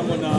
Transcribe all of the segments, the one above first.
Mbona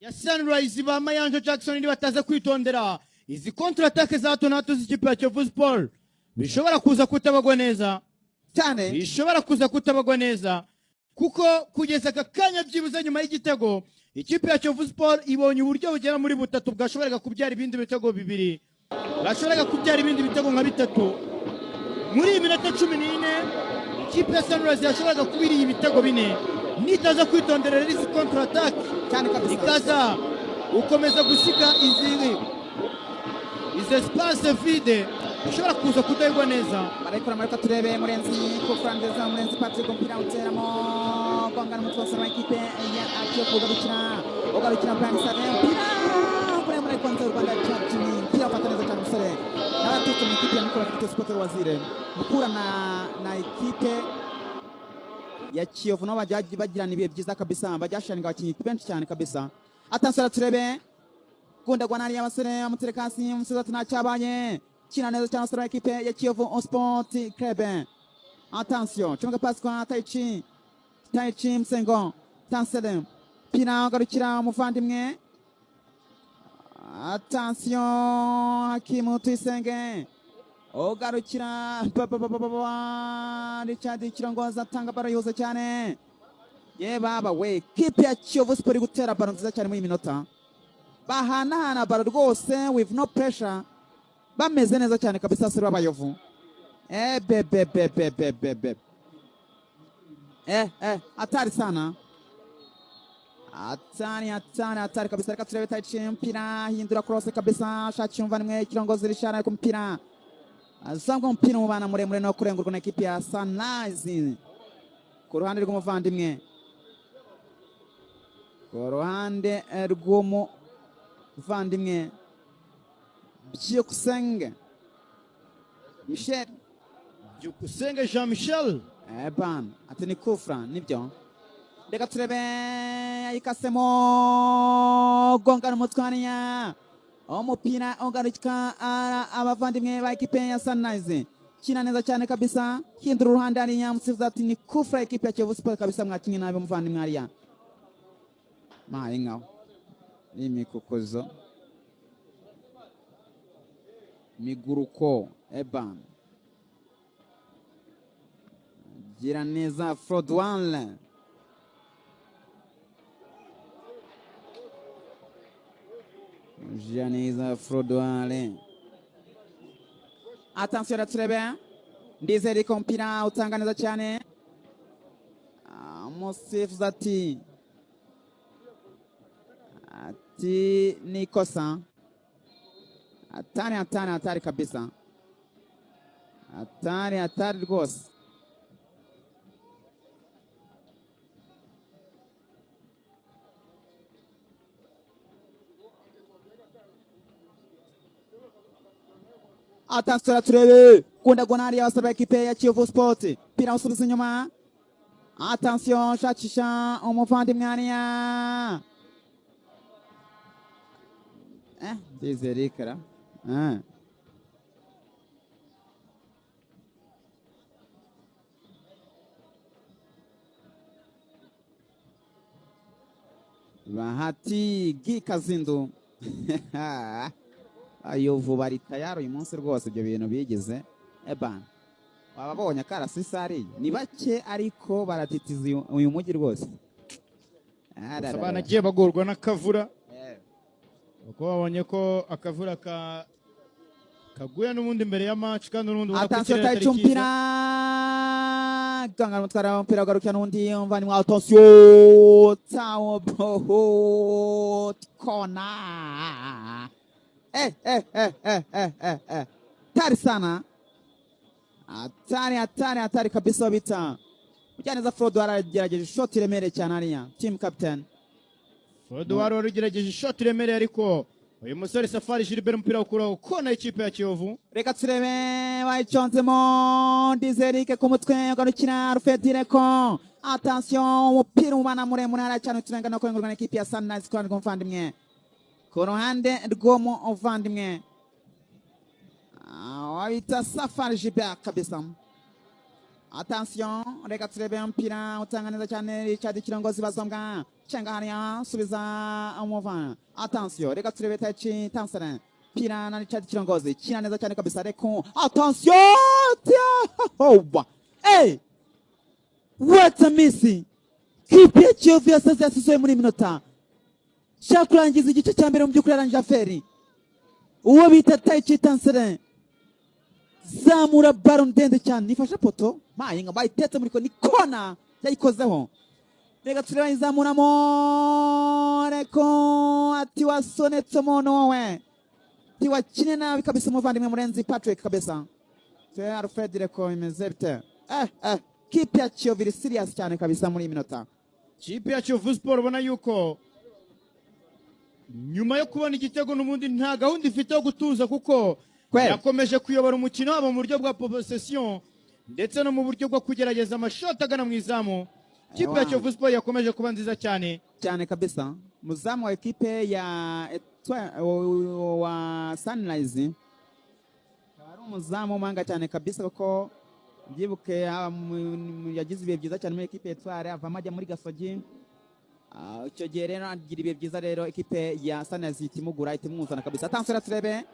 Ya Sunrise ba Mayanja Jackson bataza kwitondera izi contre-attaque za hato na hato z'ikipe ya Kiyovu Sport, bishobora kuza kutabagwa neza. Cyane. Bishobora kuza kutabagwa neza, kuko kugeza aka kanya, byibuze nyuma y'igitego, ikipe ya Kiyovu Sport ibonye uburyo bugera muri butatu bwashoboraga kubyara ibindi bitego bibiri, bwashoboraga kubyara ibindi bitego nka bitatu. Muri iyi minota 14, ikipe ya Sunrise yashoboraga kuba iriye ibitego bine nitaza kwitondera rero izi contre-attaque Cyane kabisa. ikaza gukomeza gusiga izi espace vide, bishobora kuza kudahirwa neza. Barayikora. Reka turebe Murenzi kufura nziza, Murenzi Patrick, umupira uteramo gongana umutwe wose wa ekipe ya Kiyovu, ugarukira Brian Sane, umupira muremure ariko hanze y'u Rwanda. Jimmy, umupira ufata neza cyane umusore nawe aturutse mu ikipe ya Mukura Victory Sport Wazire. Mukura na ekipe ya Kiyovu nabo bajya bagirana ibihe byiza kabisa, bajya basharinga abakinnyi benshi cyane kabisa. Attention, turebe gundagwa nariya abasore bamutereka hasi, umusozi ati ntacyabaye. Kina neza cyane abasore ba ekipe ya Kiyovu Sport Club. Attention, cunga pasi kwa Taichi, Taichi Msengo Tansele, pira ugarukira umuvandimwe. Attention, Hakimu Tuyisenge ugarukira Richard Kirongozi, atanga baro yihuza cyane. Ye baba we, kipe ya Kiyovu Sport iri gutera baro nziza cyane muri iyi minota, bahanahana baro rwose with no pressure, bameze neza cyane kabisa abasore b'Abayovu. Eh, be be be be be be be, eh eh, hatari sana, hatari, hatari, hatari kabisa. Reka turebe Taichi, umupira hindura cross kabisa, shaki umuvandimwe Kirongozi Richard, ariko umupira azambwa, umupira umubana muremure no kurengurwa na ekipi ya Sunrise ku ruhande rw'umuvandimwe, ku ruhande rw'umuvandimwe Byukusenge Michel. Byukusenge Jean Michel. Ban ati ni kufra, nibyo. Reka turebe, yayikasemo gongana umutwe hariya, umupira ugaruka abavandimwe ba ekipe ya Sunrise. Kina neza cyane kabisa, hindura uruhande hariya, umusifuzi ati ni kufra ekipe ya Kiyovu Sport kabisa, mwakinye nabi umuvandimwe hariya. Maye nkaho imikukuzo miguruko eban gira neza Frodouane. Gira Frodouane. Attention, turebe Ndizere ko umupira utanga neza cyane. Umusifuzi ati ni ikosa. Hatari, hatari, hatari kabisa, hatari, hatari rwose. Attention, turebe kunda gonari abasore ba ekipe ya Kiyovu Sport, pira usubiza inyuma. Attention, shakisha umuvandimwe hariya. Ndizere ikara. Bahati Gikazindu, Ayovu bari tayari uyu munsi rwose, ibyo bintu bigize eba wababonye akarasisi ari ni bake, ariko baratitiza uyu mujyi rwose. Gusa banagiye bagorwa n'akavura, kuko babonye ko akavura kaguye n'ubundi mbere ya match, kandi n'ubundi ubona ko Attention. ikirere atari Taichi, umupira cyiza. Ganga mutwara umupira ugarukira n'undi umuvandimwe. Attention, Tawo Bohot, kona. Eh eh eh eh eh eh eh, hatari sana, hatari, hatari, hatari kabisa. Bita Mugiraneza Frodo aragerageje ishoti iremereye cyane hariya, team captain. Frodo wari ugerageje ishoti iremereye, ariko uyu musore Safari Gilbert umupira ukuraho kona ikipe ya Kiyovu. Reka turebe, bayiconzemo Ndizerike ku mutwe, ugarukira Rufedireko. Attention, umupira umubana muremure hariya cyane, uturengana no kurengurwa n'ikipe ya Sunrise ku ruhande rw'umuvandimwe, ku ruhande rw'umuvandimwe wabita Safari Gilbert kabisa. Attention, reka turebe umupira utanga neza cyane Richard Kirongozi Bazombwa. Cenga hariya subiza umuva. Attention, reka turebe Taichi Tansere. Pira na Richard Kirongozi. Kina neza cyane kabisa reko. Attention! Tia! Hey! What a miss! Kipe ya Kiyovu yasaze yasizoye muri minota. Shaka kurangiza igice cya mbere mu by'ukuri arangije aferi. Uwo bita Taichi Tansere. Zamura baro ndende cyane nifashe poto mayinga bayitetse muri ni kona yayikozeho. Reka tureba izamuramo reko ati wasonetse umuntu wowe ati wakine nabi kabisa umuvandimwe Murenzi Patrick kabisa. Te Alfred reko imeze bite? Kipe ya Kiyovu iri serious cyane kabisa muri iyi minota. Kipe ya Kiyovu Sport ubona yuko nyuma yo kubona igitego n'ubundi nta gahunda ifite yo gutuza kuko yakomeje kuyobora umukino wabo mu buryo bwa possession ndetse no mu buryo bwo kugerageza amashoti agana mu izamu. Kipe ya Kiyovu Sport yakomeje kuba nziza cyane cyane kabisa. Muzamu wa ekipe ya wa Sunrise ari umuzamu w'umuhanga cyane kabisa kuko byibuke yagize ibihe byiza cyane muri ekipe Etoile avamo ajya muri Gasogi. Icyo gihe rero agira ibihe byiza rero ekipe ya Sunrise itimugura itimuzana kabisa. Attention turebe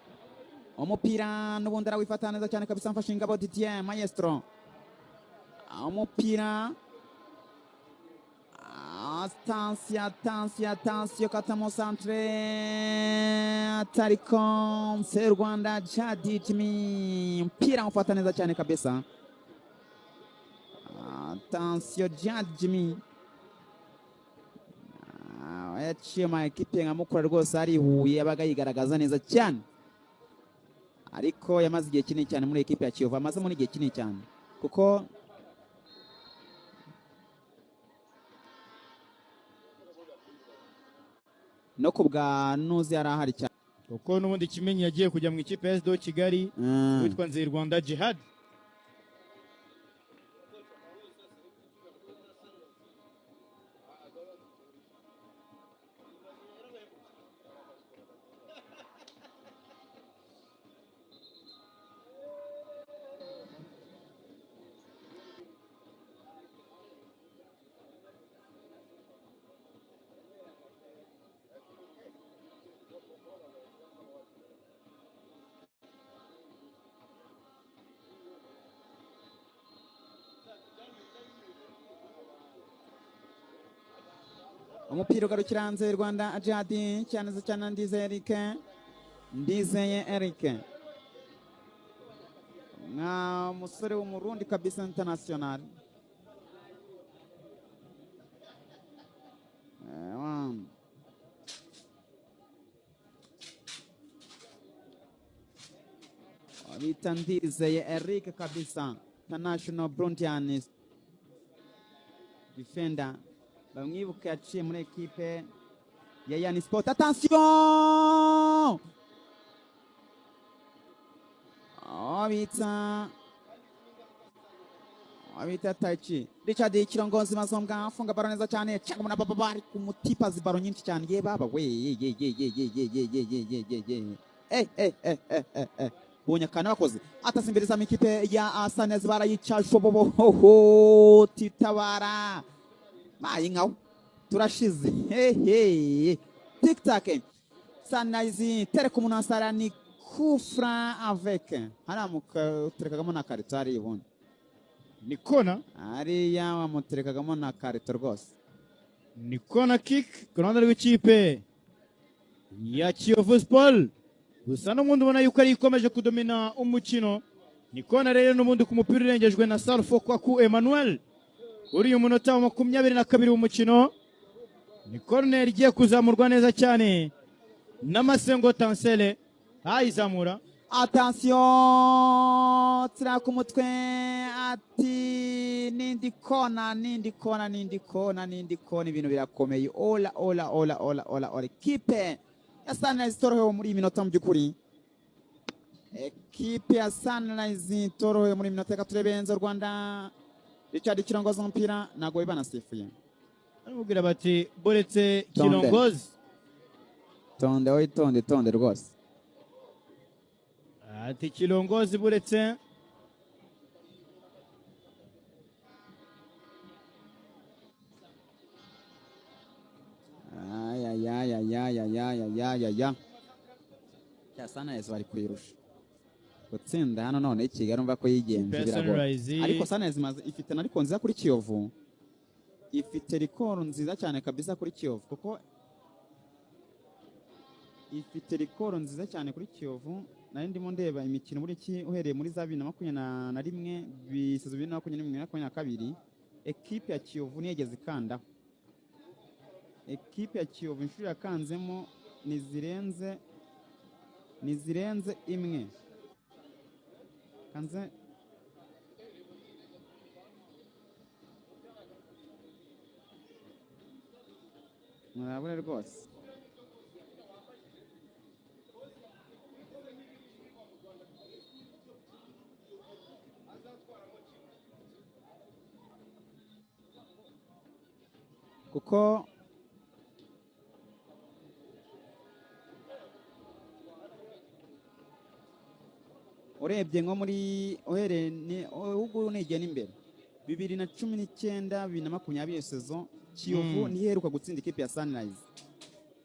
umupira n'ubundi arawifata neza cyane kabisa mfashe ingabo Didier Maestro. Umupira attention attention attention katamo centre atariko se Rwanda Jadi Jimmy mpira umfata neza cyane kabisa. Attention Jadi Jimmy yaciye ma ekipe nka Mukura rwose ari Huye yabaga yigaragaza neza cyane, ariko yamaze igihe kinini cyane muri ekipe ya Kiyovu, amaze muri igihe kinini cyane kuko no kubwa nuzi yari ahari cyane kuko n'ubundi Kimenyi yagiye kujya mu ikipe ya SD Kigali witwa Nzeyirwanda Jihad. Umupira ugarukira hanze y'u Rwanda Jadi cyane cyane Ndizeye Eric, Ndizeye Eric nka musore w'umurundi kabisa international. Bita Ndizeye Eric kabisa international Burundian defender. Bamwibuka yaciye muri ekipe ya Yani Sport. Attention! Abita Taichi Richard Kirongozi Mazombwa afunga baro neza cyane cyangwa muna baba bari kumutipa zibaro nyinshi cyane ye baba we ye ye ye ye ye ye ye ye ye ye ye eh eh eh eh eh eh bonye kana bakoze atasimbiriza ikipe ya Sunrise barayica shobobo titabara mayi nkawo turashize hehe tic tac Sunrise tereka umuntu asara ni kufra avec haramuka terekagamo na karito ari ubundi ni kona ariya wamuterekagamo na karito rwose ni kona kick ku ruhande rw'ikipe ya Kiyovu Sport. Gusa n'ubundi ubona yuko ari ikomeje kudomina umukino. Ni kona rero n'ubundi ku mupira urengejwe na Salfo Kwaku Emmanuel kuri uyu munota wa 22 w'umukino. Ni corner igiye kuzamurwa neza cyane n'Amasengo Tansele ayizamura. Attention tira ku mutwe ati nindi kona nindi kona nindi kona nindi kona ibintu birakomeye. Ola ola ola ola ola ola kipe ya Sunrise itorohewe muri iyi minota mu by'ukuri. Ekipe ya Sunrise itorohewe muri minota. Reka turebe Enzo Rwanda Richard Kirongozi umupira ntago banasifuye. Aramubwira bati boretse Kirongozi tonde oyi tonde tonde rwose. Ati Kirongozi buretse Ya ya ya cya Sunrise bari kuyirusha gutsinda hano none i Kigali, umva ko yigenje Ikipe ya biragora. Sunrise Ariko Sunrise imaze ifite na record nziza kuri Kiyovu, ifite record nziza cyane kabisa kuri Kiyovu, kuko ifite record nziza cyane kuri Kiyovu. Nari ndimo ndeba imikino muri iki, uhereye muri za 2021, bisize 2021, 2022, ekipe ya Kiyovu ntiyigeze ikandaho. Ekipe ya Kiyovu inshuro yakanzemo ntizirenze imwe kanze. Murabure rwose. Kuko urebye nko muri, uhereye ahubwo unegeye n'imbere, 2019, 2020 saison, Kiyovu niho iheruka gutsinda ikipe ya Sunrise,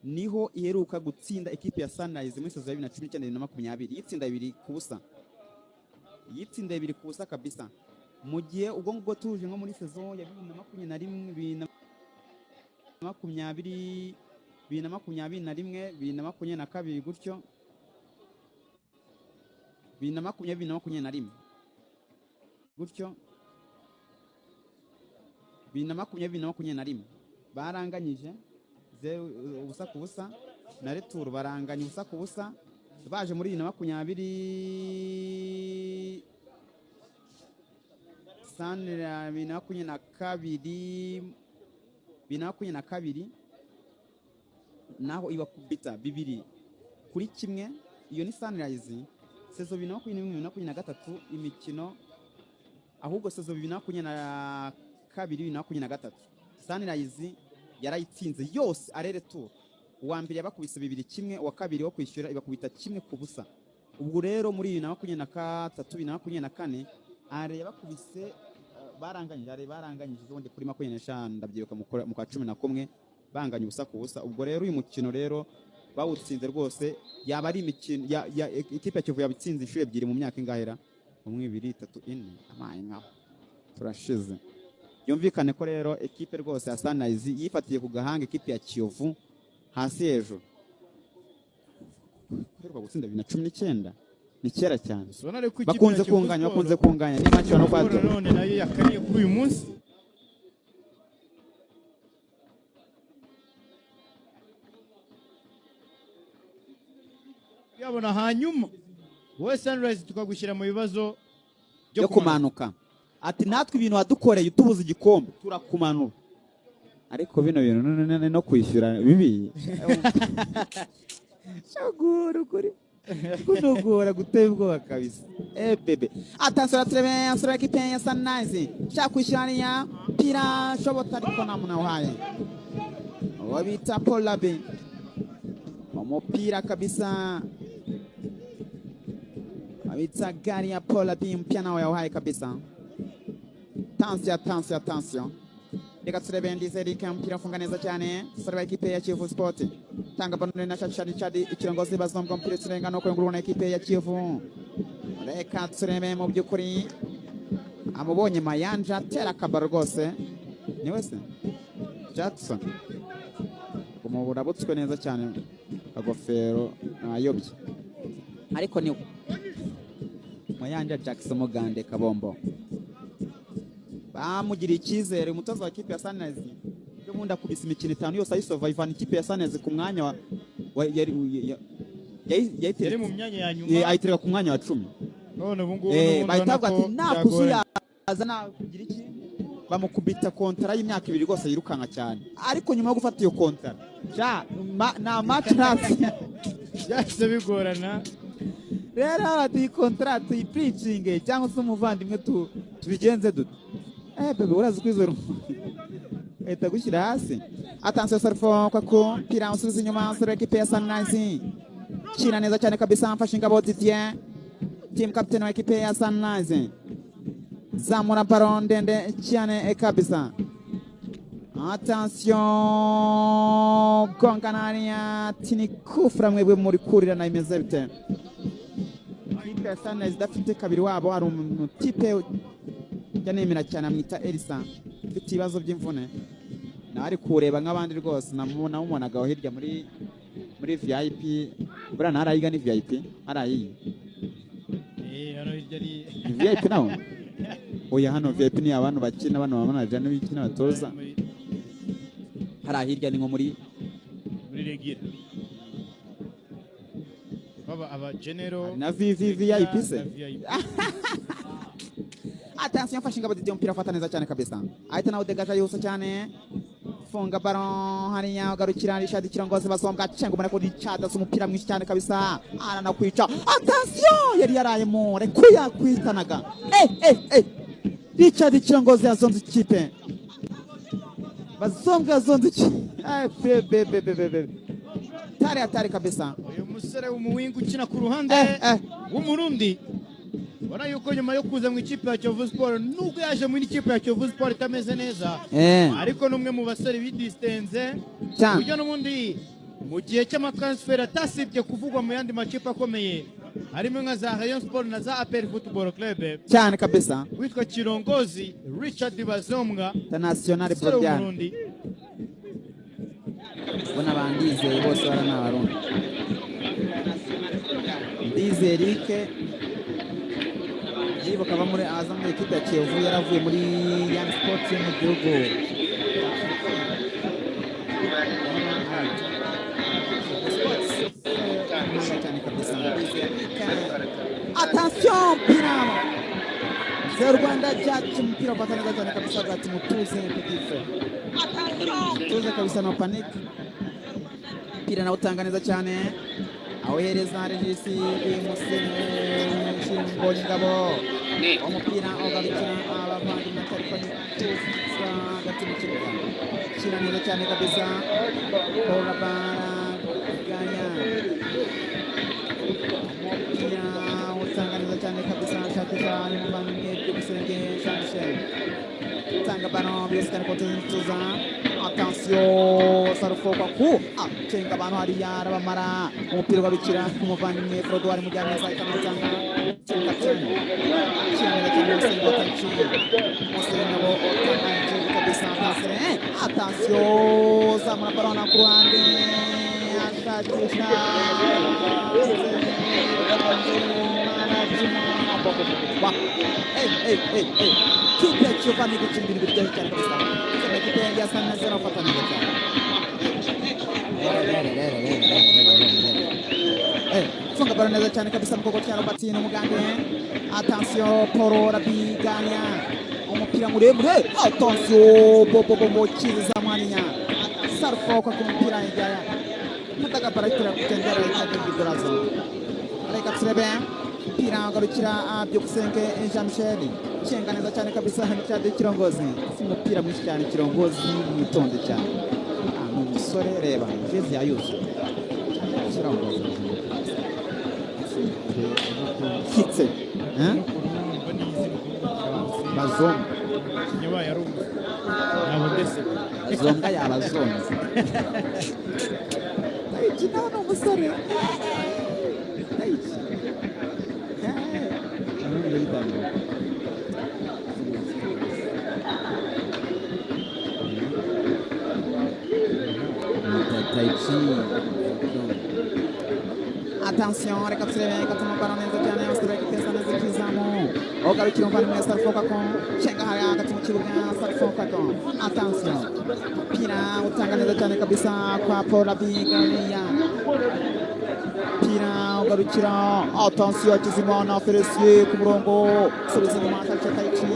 niho iheruka gutsinda ikipe ya Sunrise muri saison ya 2019, 2020, yitsinda 2-0, yitsinda 2-0 kabisa. Mu gihe ubwo ngubwo tuje nko muri saison ya 2021, 2020, 2021, 2022 gutyo, 2020, 2021 gutyo, 2020, 2021 baranganyije 0, 0-0, na retour baranganya 0-0. Baje muri 2020 Sunrise, 2022, 2022 naho ibakubita 2-1. Iyo ni Sunrise. Saison 2021, 2023 imikino, ahubwo saison 2022, 2023 Sunrise yarayitsinze yose aller-retour. Uwa mbere yabakubise 2-1, uwa kabiri wo kwishyura ibakubita 1-0. Ubwo rero muri 2023, 2024 aller yabakubise, baranganyije aller, baranganyije ubundi kuri 25, ndabyibuka mu kwa 11 banganya 0-0. Ubwo rero uyu mukino rero bawutsinze rwose, yaba ari imikino ya ikipe ya Kiyovu yabitsinze inshuro ebyiri mu myaka ingahera, umwe, ibiri, itatu, ine, amaye nkaho turashize. Yumvikane ko rero ekipe rwose ya Sunrise yifatiye ku gahanga ekipe ya Kiyovu hasi hejuru. Guheruka gutsinda 2019 ni kera cyane. Ubona ariko ikipe ya Bakunze Kiyovu kunganya, Sport bakunze kunganya niba nshobora no Sport kwatura. Nanone nayo yakaniye kuri uyu munsi. Yabona hanyuma wowe Sunrise tukagushyira mu bibazo byo kumanuka, ati natwe ibintu wadukoreye utubuza igikombe turakumanura. Ariko bino bintu no kwishyura bibi shagura ukuri kunogora guteye ubwoba kabisa. Eh bebe, attention, turebe asura ekipe ya Sunrise shaka kwishyura hariya pira shobota, ariko nta muntu awuhaye. Uwo bita Paul Labe, umupira kabisa abitsa gari ya Paul Labe, mpya nawe yawuhaye kabisa. Attention, attention, attention, reka turebe Ndize Eric, umupira ufunga neza cyane sore wa ekipe ya Kiyovu Sport, tanga ballon na Chacha Richard ikirongozi bazombwa, umupira turenga no kwengurwa na ekipe ya Kiyovu. Reka turebe mu by'ukuri amubonye Mayanja atera akabaro rwose, ni wese Jackson umubura butswe neza cyane, akagofero ayobye, ariko ni Mayanja Jackson Mugande Kabombo. Bamugiriye icyizere umutoza wa kipe ya Sunrise ubundi akubise imikino itanu yose ayisova, ivana ikipe ya Sunrise ku mwanya wa Yari mu myanya ya nyuma. Ayitereka ku mwanya wa 10. None ubu ngubu Eh, n'ubundi bahita urabona bavuga ko ati byagoranye. nakuzuyaza nakugira iki, bamukubita kontara y'imyaka 2 rwose yirukanka cyane. Ariko nyuma yo gufata iyo kontara ja nta match ntazi. Byahise bigorana. Rero bati iyi kontara tuyipuricinge cyangwa se umuvandimwe tubigenze dute? Eh bebe, urazi kwizera ahita gushyira hasi. Attention, Sarfo Kwaku, pira usubiza inyuma sore ekipe ya Sunrise, kina neza cyane kabisa, mfashe ingabo Didier, team captain wa ekipe ya Sunrise, zamura ballon ndende cyane kabisa. Attention, gonga nariya tini kufra, mwebwe muri kurirana imeze bite? Ikipe ya Sunrise idafite kabiri wabo. Hari umutipe njya nemera cyane, amwita Elisa, ufite ibibazo by'imvune, nawe ari kureba nk'abandi rwose. Namubonaga aho hirya muri VIP. Buriya ntarayiga ni VIP harayiye. Hano hirya ari Ni VIP nawe? Oya, hano VIP ni abantu bakina, bano bamanaja n'ibiki n'abatoza. Hariya hirya ni nko muri Muri regira baba aba general. Hari na VVVIP se? Na VIP. Attention, afashe ingabo Didier, umupira afata neza cyane kabisa, ahita nawe degaja yihuse cyane, funga ballon hariya, ugarukira Richard Kirongozi Basombwa, cenga ubona ko Richard asa umupira mwinshi cyane kabisa, aranakwica. Attention, yari yarayemo rekuya kwitanaga. Eh eh eh, Richard Kirongozi yazonze ikipe, Bazombwa yazonze ikipe. Eh be be be be be, tari atari kabisa. Uyu musore w'umuwinga ukina ku ruhande w'Umurundi, ubona yuko nyuma yo kuza mu ikipe ya Kiyovu Sport, nubwo yaje muri ikipe ya Kiyovu Sport itameze neza, ariko n'umwe mu basore bidisitenze cyane uburyo n'ubundi mu gihe cy'amatransfer atasibye kuvugwa mu yandi makipe akomeye, harimo nka za Rayon Sport na za APR Football Club. Cyane kabisa. Witwa Kirongozi Richard Bazombwa, International umusore Burudiyani. w'Umurundi. Ubona bandizeye bose bara ni Abarundi. Ndizeye Eric yibuka ava muri, aza muri ekipe ya Kiyovu, yaravuye muri Young Sports yo mu gihugu. Sports. Cyane kabisa. Ndizeye Eric. Attention, mpira Zero Rwanda Jack, umupira ufata neza cyane kabisa, ati mutuze petit frère, tuze kabisa, no panic. Umupira nawe utanga neza cyane, awohereza Regisi Mbonye Ngabo, umupira ugarukira abavandimwe, telefoni tuza hagati mu kibuga, kira neza cyane kabisa. Baraganya umupira utanga neza cyane kabisa, ashakisha umuvandimwe Byukusenge Jean Michel, tanga ballon byose cyane kotuza. Attention, Sarufo kwa acenga abantu hariya arabamara, umupira ugarukira umuvandimwe Frodoir Mujyaneza, ahita amutanga kapiteni, kiranga cyane Musengo Otanchi, Musengo Otanchi kabisa. Attention, zamura ballon ku ruhande, ashakisha. Hey, hey, hey, hey. Kipe ya Kiyovu ni gukina ibintu biryoshye cyane kabisa. Kipe ya Sunrise irafata neza cyane. Eh, funga baro neza cyane kabisa, mukoko cya Robert n'umugande. Attention, Paul Rabiganya. Umupira muremure. Attention, Bobo Bobo kiza mwanya. Sarfo kwa kumupira ijaya. Mutaga barakira kutendera ikagira golazo. Reka turebe mpira ugarukira Byukusenge Jean Michel, cenga neza cyane kabisa. Richard Kirongozi, si umupira mwinshi cyane. Kirongozi mwitonde cyane. Ni umusore, reba jezi yayuzuye Kirongozi kitse, eh? N'ukuntu numva n'izi Bazonga. Yabaye ari umusore ntabwo ndetse. Bazonga yabazonze. Taichi nawe ni umusore. Taichi. Eh, arumva yitangira. Taichi. Attention, reka turebe, reka tumubara neza cyane, abasore guteza neza ikizamu. Ugarukira umuvandimwe Sarfo Kako, cenga hariya hagati mu kibuga, Sarfo Kako. Attention. Pira utanga neza cyane kabisa kwa Paul Abigania. Pira ugarukira, attention, Hakizimana Felicien ku murongo, subiza inyuma Taichi Taichi.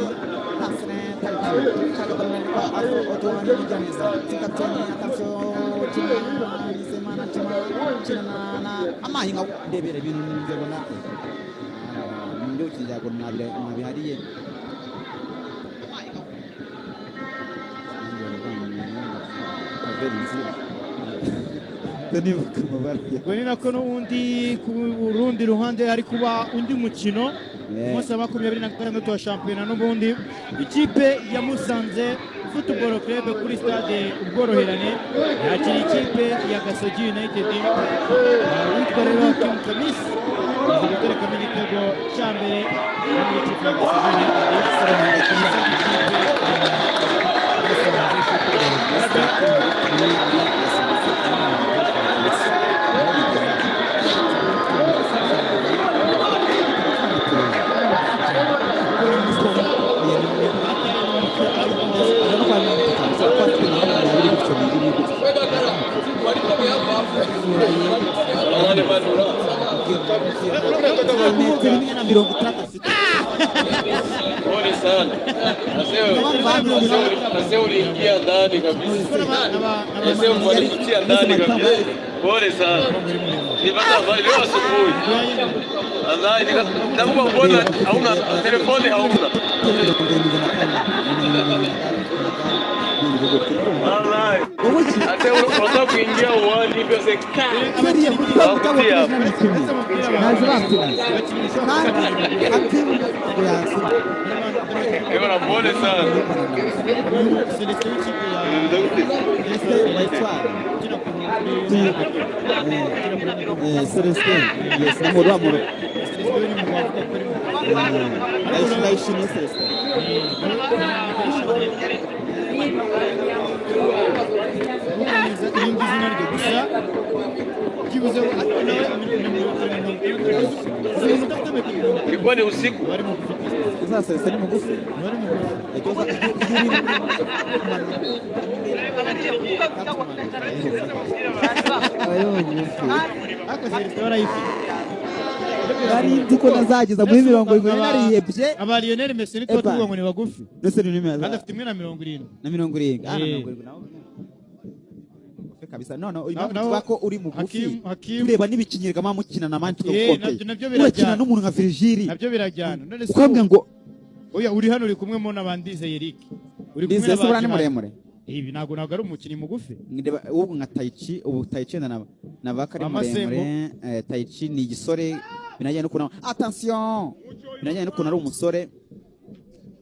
Pasre Taichi. Shaka ballon kwa Afro Otwani Mugiraneza. Kapiteni, attention, Kina Nizeyimana Juma, kina na amahinga ndebera ibintu nzabona. Ndio kinjago nabihariye. Nibuka amabara. Ubwo ni nako n'ubundi ku rundi ruhande hari kuba undi mukino, umunsi wa 26 wa shampiyona, n'ubundi ikipe ya Musanze Football Club kuri stade Ubworoherane yakira ikipe ya Gasogi United. Witwa rero Hakim Kamis amaze guterekamo igitego cya mbere muri ikipe ya Gasogi United. 60 afite. Pole sana. Nasema uliingia ndani kabisa. Nasema walikutia ndani kabisa. Pole sana. Nipata habari leo asubuhi. Wallahi nikatamka mbona hauna telefoni hauna. Wallahi. Hata unataka kuingia uwanja hivyo seka. Bariya naje batumye kandi Hakimu ngo yasinye. Ewa pole sana. Celestin w'ikipe ya Celestin ukina ku Celestin, yes, ni mu Celestin ni mu bavuga ko ari mu ndayishimiye Celestin. Irindi zina rye gusa byibuze ariko nawe umuntu udafite metero Ilikuwa ni usiku. bari mugufi. Sasa Celestin ni mugufi. Bari mugufi. Ikibazo iyo uri Ariko Celestin barayifite. Nari nzi ko nazageza muri 70 narihebye. Aba Lionel Messi nitwo Eba. tuvuga ngo ni bagufi Ndetse ni nimero kandi afite 1.70. Na 70, ah, na 70 nawe mugufi kabisa. No, no, impamvu tuvuga ko uri mugufi, Hakim tureba n'ibikinyirwa muba mukina na mani Eh, tukagukompeye. nabyo Urakina birajyana. n'umuntu nka Virgile Nabyo birajyana. None se ukambwira ngo oya, uri hano uri kumwe mo n'abandize Eric, uri kumwe Ndizeye se buriya ni n'aba muremure. Ibi ntabwo ari umukinnyi mugufi. Ndeba ubwo nka Taichi, ubu Taichi na navaka ari Amasembo. muremure. Taichi ni igisore binajyanye n'ukuntu, attention, binajyanye n'ukuntu ari umusore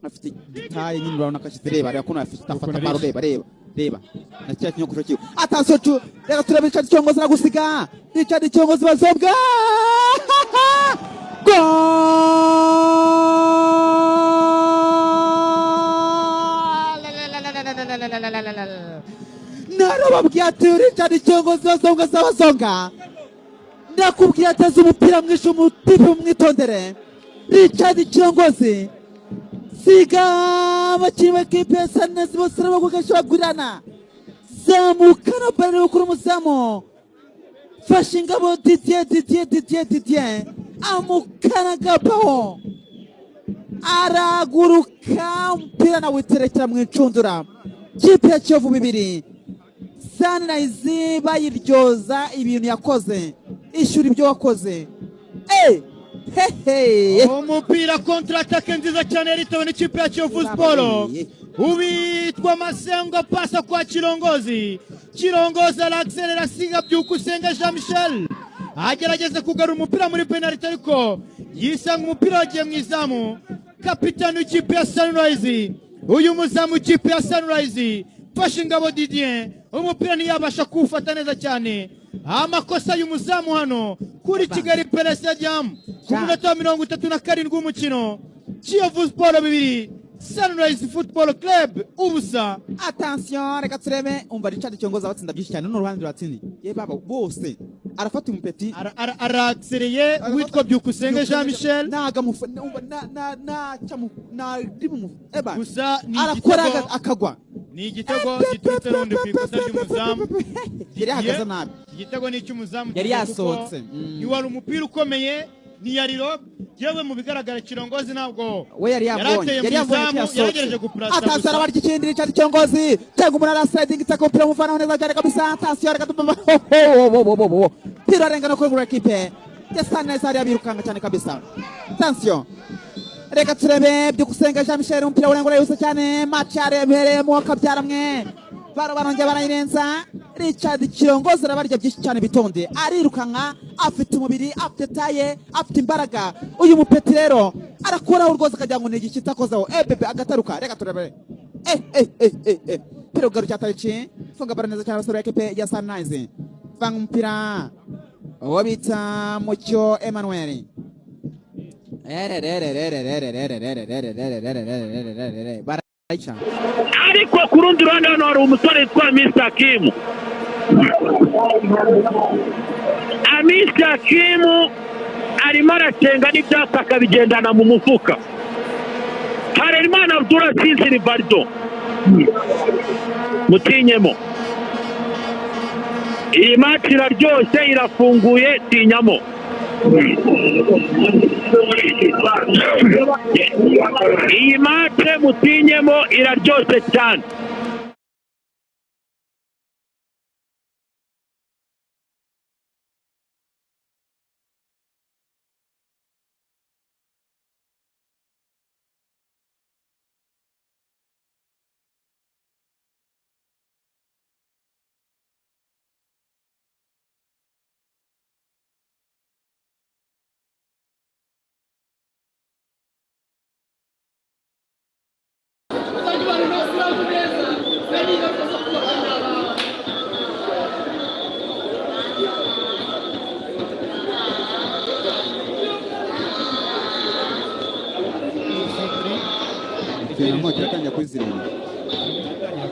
afite gitaye nyine, urabona ko ashyize, reba reba ukuntu afite afata Ukuntu baro, arishe. reba reba reba na cya kinyogosho cyiwe. Attention cu, reka turebe Richard Cyongozi aragusiga. Richard Cyongozi bazobwa. Goal! Narababwiye ati Richard Cyongozi bazonga zabazonga. Ndakubwiye ateze umupira mwinshi, umutipe umwitondere. Richard Cyongozi siga abakinnyi b'ekipe ya Sunrise bose arabagugasha bagurana, zamukana baro kuri umuzamu, fashe ingabo Didier Didier Didier Didier amukaragabaho araguruka, umupira nawiterekera mu incundura. Kipe ya Kiyovu 2, Sunrise bayiryoza ibintu yakoze, ishyura ibyo wakoze. Eh, hehe. Umupira contre attaque nziza cyane yaritewe n'ikipe ya Kiyovu Sport. Uwitwa Masengo pasa kwa Kirongozi, Kirongozi araakselera, asiga Byukusenge Jean Michel agerageza kugarura umupira muri penalty ariko yisanga umupira wagiye mu izamu. Kapitani w'ikipe ya Sunrise, uyu muzamu w'ikipe ya Sunrise Mfashingabo Didier, umupira ntiyabasha kuwufata neza cyane. Amakosa y'umuzamu hano kuri Kigali Pele Stadium ku munota wa 37 w'umukino, Kiyovu Sport 2, Sunrise Football Club 0. Attention, reka turebe. Umva Richard Cyongozi abatsinda byinshi cyane n'uruhande ruratsindiye ye baba bose arafata umupeti. Araaksereye witwa Byukusenge Jean Michel. Naga umva na na na cyamu na ribu eba Gusa ni arakora igitego akagwa. Ni igitego giturutse n'ubundi ku ikosa ry'umuzamu. Yari yahagaze nabi. Igitego ni icy'umuzamu Yari kuko yasohotse. Ntiwari umupira ukomeye, ntiyari lob. Yewe, mu bigaragara Kirongozi ntabwo We yari yabonye yarateye yari mu yabonye ko izamu, yasohotse. yaragerageje gupurasa Attention, gusa. arabarya ikindi Richard Cyongozi cyangwa umuntu arasliding itaka umupira umuvanaho neza cyane kabisa. Attention, reka tumva ho ho ho ho ho, tiro arengana kuri gura ekipe ya Sunrise hariya birukanka cyane kabisa. Attention, reka turebe Byukusenge Jean Michel, umupira urengura yihuse cyane, match yaremereyemo kabyaramwe baro barongera barayirenza. Richard Kirongozi arabarya byinshi cyane, bitonde, arirukanka, afite umubiri, afite taye, afite imbaraga. Uyu mupeti rero arakoraho rwose akagira ngo ni igiki itakozeho, ebebe agataruka. Reka turebe. Eh eh eh eh eh, mpira ugarukira tariki, funga baro neza cyane abasore ba ekipe ya Sunrise. Vanga umupira uwo bita Mucyo Emmanuel. Barayica. Ariko ku rundi ruhande hano hari umusore witwa Mr. Kim. Mr. Kim arimo aracenga n'ibyatsi akabigendana mu mufuka. Harerimana Abdul Aziz Rivaldo, mutinyemo. Iyi match iraryoshye, irafunguye, tinyamo. Iyi match mutinyemo, iraryoshye cyane. Ikintu kiratangira kuri 7,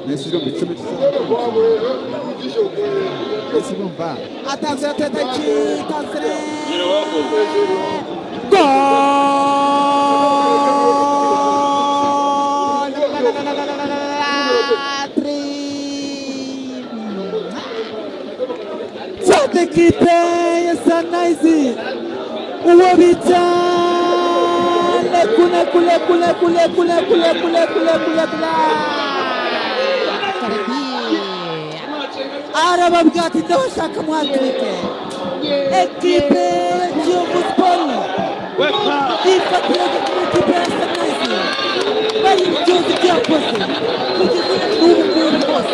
nese mu 10. Ese urumva atanze tariki, tanze. Gol! Cette équipe ya Sunrise, uwo bita Leku Leku Leku Leku Leku Leku Leku Leku Leku Leku, arababwira ati: "Ndabashaka muhagarike." Ekipe ya Kiyovu Sport ifatira kuri ekipe ya Sunrise, bayiryoza ibyo yakoze kugeza n'ubu ngubu rwose.